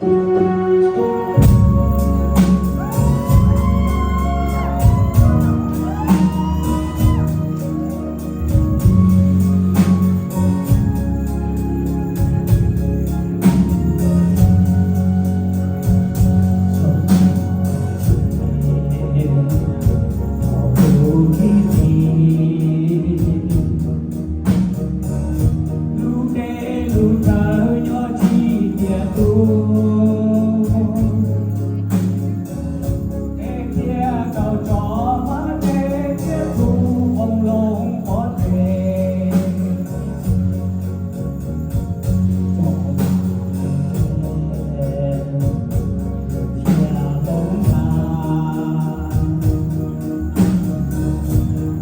Lub dej lub cawv nyob tsis tias tu, dej thiaj tau tso mas dej thiaj tu, qoob loo pov tseg.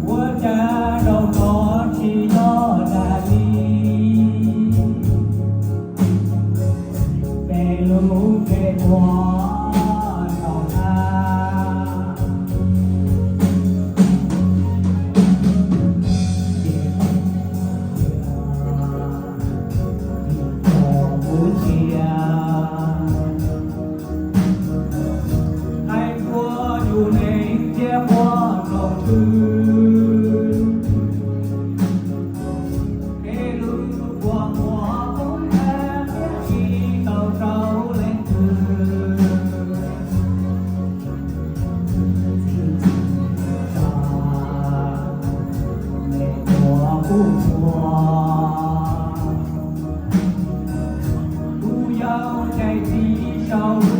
Ua cas zaum no tsis yog dag li, peb lub npe ua rau na. Ces txog kuv cia, hais ua yus neeg cia quaj rau twg, kev lub kua muag poob nthav thiab tsis tau rau leej twg. Tsis tau me ua kuj ua, kuv yau cais txiv sau